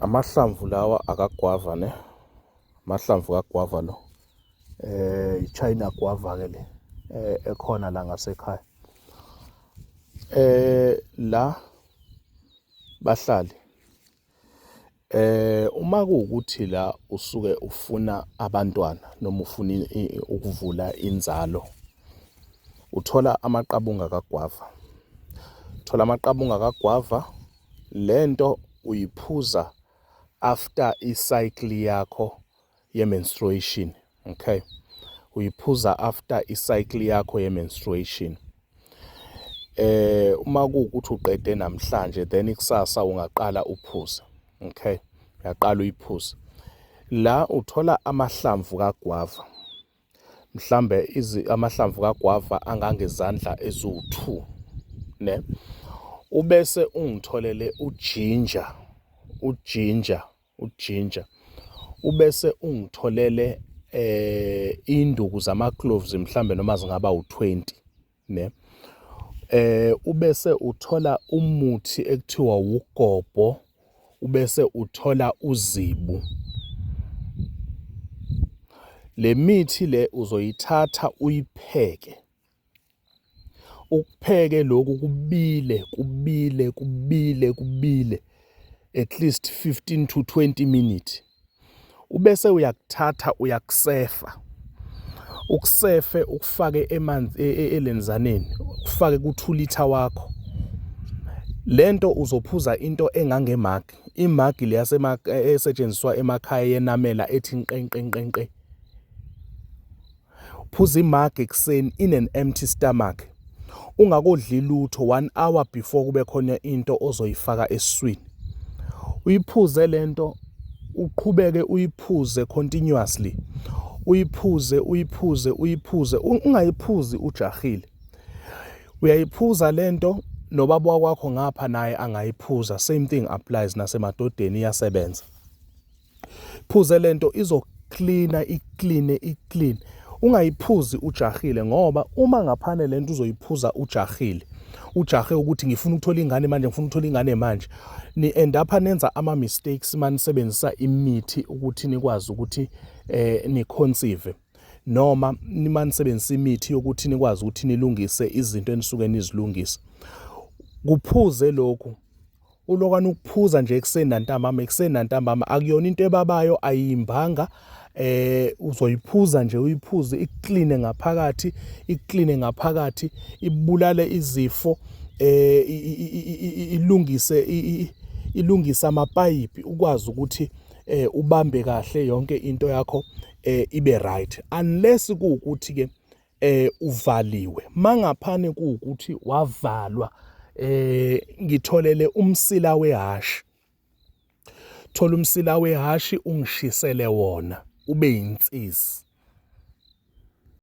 Amahlamvu lawa akagwava ne, amahlamvu kagwava lo. I-China guava ke le ekhona la ngasekhaya. La bahlali uma kuwukuthi la usuke ufuna abantwana noma ufuna ukuvula inzalo, uthola amaqabunga kagwava. Thola amaqabunga kagwava, lento uyiphuza after i-cycle yakho ye-menstruation, okay? Uyiphuza after i-cycle yakho ye-menstruation. Uma kuwukuthi uqede namhlanje, then ikusasa ungaqala uphuze, okay? Uyaqala uyiphuze. La uthola amahlamvu kagwava, mhlambe amahlamvu kagwava angangezandla eziwu-2 ne, ubese ungitholele ujinja, ujinja, ujinja, ubese ungitholele induku zama cloves, mhlambe noma zingaba u20 ne. Ubese uthola umuthi ekuthiwa ugobho, ubese uthola uzibu. Le mithi le uzoyithatha uyipheke, ukupheke lokhu kubile, kubile, kubile, kubile at least 15 to 20 minutes, ubese uyakuthatha uyakusefa, ukusefe, ukufake emanzi elenzaneni, ukufake ku-2 liter wakho. Lento uzophuza into engangemagi, imagi le esetshenziswa emakhaya yenamela ethi nqe nqe nqe nqe. Phuza imagi ekuseni in an empty stomach, ungakodli lutho, 1 hour before kube khona into ozoyifaka esiswini. Uyiphuze lento, uqhubeke uyiphuze continuously, uyiphuze, uyiphuze, uyiphuze, ungayiphuzi ujahile. Uyayiphuza lento, nobaba wakwakho ngapha naye angayiphuza, same thing applies nasemadodeni, iyasebenza. Phuze lento, izoklina, ikline, ikline. Ungayiphuzi ujahile, ngoba uma ngaphane lento uzoyiphuza ujahile, ujahe ukuthi ngifuna ukuthola ingane manje, ngifuna ukuthola ingane manje, ni end up nenza ama mistakes manisebenzisa imithi ukuthi nikwazi ukuthi ni conceive, noma nimanisebenzisa imithi yokuthi nikwazi ukuthi nilungise izinto enisuke nizilungisa. Kuphuze lokhu, ulokwana ukuphuza nje ekuseni nantambama, ekuseni nantambama. Akuyona into ebabayo, ayimbanga. Uzoyiphuza nje, uyiphuze ikline ngaphakathi, ikline ngaphakathi, ibulale izifo, ilungise, ilungise amapayipi, ukwazi ukuthi ubambe kahle yonke into yakho, ibe right, unless kuwukuthi ke uvaliwe. Mangaphane kuwukuthi wavalwa, ngitholele umsila wehashi. Thola umsila wehashi, ungishisele wona ube insizi.